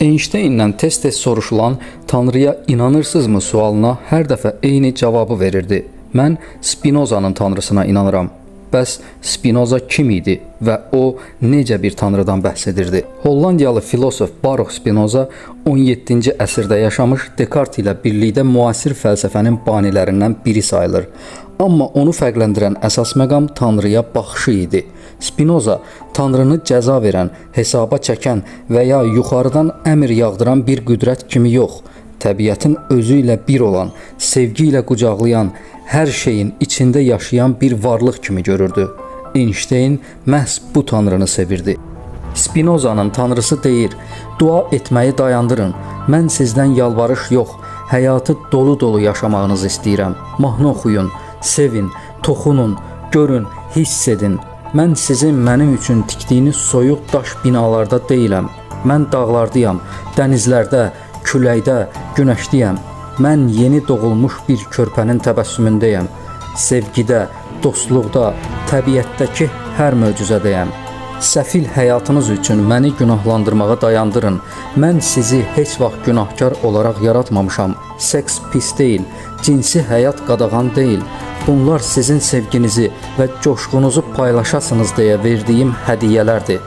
Einsteinlə tez-tez soruşulan Tanrıya inanırsınızmı sualına hər dəfə eyni cavabı verirdi. Mən Spinozanın tanrısına inanıram. Bəs Spinoza kim idi və o necə bir tanrıdan bəhs edirdi? Hollandiyalı filosof Baruch Spinoza 17-ci əsrdə yaşamış, Dekart ilə birlikdə müasir fəlsəfənin banilərindən biri sayılır. Amma onu fərqləndirən əsas məqam Tanrıya baxışı idi. Spinoza Tanrını cəza verən, hesaba çəkən və ya yuxarıdan əmr yağdıran bir qüdrət kimi yox, təbiətin özü ilə bir olan, sevgi ilə qucaqlayan, hər şeyin içində yaşayan bir varlıq kimi görürdü. Einstein məhz bu tanrını sevirdi. Spinozanın tanrısı deyir: "Dua etməyi dayandırın. Mən sizdən yalvarış yox, həyatı dolu-dolu yaşamağınızı istəyirəm. Mahnı oxuyun, sevin, toxunun, görün, hiss edin. Mən sizin mənim üçün tikdiyiniz soyuq daş binalarda deyiləm. Mən dağlardayam, dənizlərdə, küləkdə, günəşdəyəm. Mən yeni doğulmuş bir körpənin təbəssümündəyəm. Sevgidə, dostluqda, təbiətdəki hər möcüzədəyəm. Səfil həyatınız üçün məni günahlandırmağı dayandırın. Mən sizi heç vaxt günahkar olaraq yaratmamışam. Seks pis deyil, cinsi həyat qadağan deyil. Bunlar sizin sevginizi və coşqunuzu paylaşasınız deyə verdiyim hədiyyələrdir.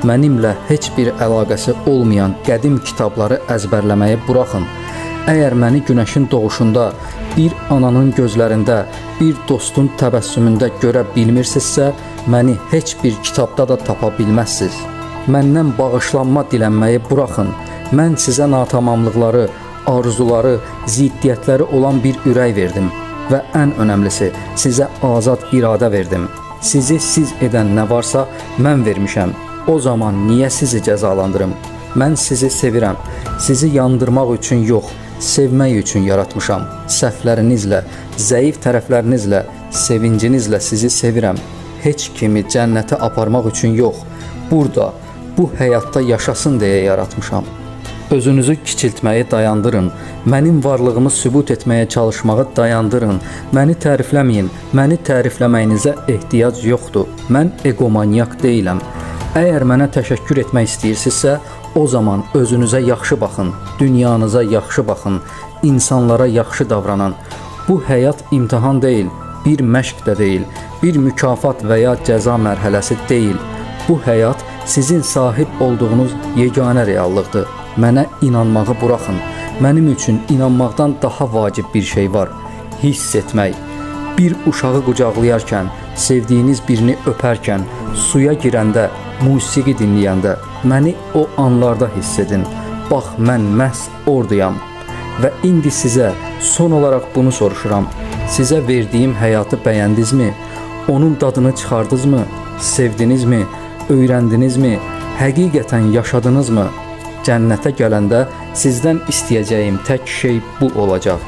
Mənimlə heç bir əlaqəsi olmayan qədim kitabları əzbərləməyi buraxın. Əgər məni günəşin doğuşunda, bir ananın gözlərində, bir dostun təbəssümündə görə bilmirsinizsə, məni heç bir kitabda da tapa bilməzsiniz. Məndən bağışlanma dilənməyi buraxın. Mən sizə natamamlıqları, arzuları, ziddiyyətləri olan bir ürək verdim və ən önəmlisi, sizə azad iradə verdim. Sizi siz edən nə varsa mən vermişəm. O zaman niyə sizi cəzalandırım? Mən sizi sevirəm. Sizi yandırmaq üçün yox, sevmək üçün yaratmışam. Səhvlərinizlə, zəif tərəflərinizlə, sevincinizlə sizi sevirəm. Heç kimi cənnətə aparmaq üçün yox, burada, bu həyatda yaşasın deyə yaratmışam. Özünüzü kiçiltməyi dayandırın. Mənim varlığımı sübut etməyə çalışmağı dayandırın. Məni tərifləməyin. Məni tərifləməyinizə ehtiyac yoxdur. Mən egomanyak deyiləm. Əgər mənə təşəkkür etmək istəyirsinizsə, o zaman özünüzə yaxşı baxın, dünyanıza yaxşı baxın, insanlara yaxşı davranın. Bu həyat imtahan deyil, bir məşq də deyil, bir mükafat və ya cəza mərhələsi deyil. Bu həyat sizin sahib olduğunuz yeganə reallıqdır. Mənə inanmağı buraxın. Mənim üçün inanmaqdan daha vacib bir şey var. Hiss etmək. Bir uşağı qucaqlayarkən, sevdiyiniz birini öpərkən, suya girəndə, musiqi dinləyəndə məni o anlarda hiss edin. Bax, mən məhz ordayam. Və indi sizə son olaraq bunu soruşuram. Sizə verdiyim həyatı bəyəndinizmi? Onun dadını çıxardınızmı? Sevdinizmi? Öyrəndinizmi? Həqiqətən yaşadınızmı? Cənnətə gələndə sizdən istəyəcəyim tək şey bu olacaq.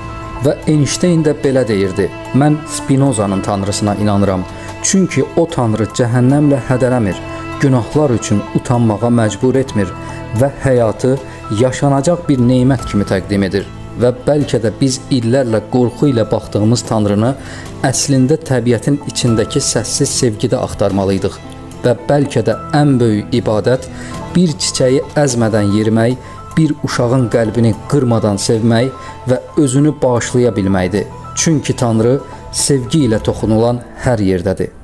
Və Einstein də belə deyirdi: Mən Spinozanın tanrısına inanıram. Çünki o tanrı cəhənnəmlə hədələmir, günahlar üçün utanmağa məcbur etmir və həyatı yaşanacaq bir nemət kimi təqdim edir. Və bəlkə də biz illərlə qorxu ilə baxdığımız tanrını əslində təbiətin içindəki səssiz sevgidə axtarmalıydıq. Və bəlkə də ən böyük ibadət bir çiçəyi əzmədən yerimək, bir uşağın qəlbini qırmadan sevmək və özünü bağışlaya bilməkdir. Çünki Tanrı sevgi ilə toxunulan hər yerdədir.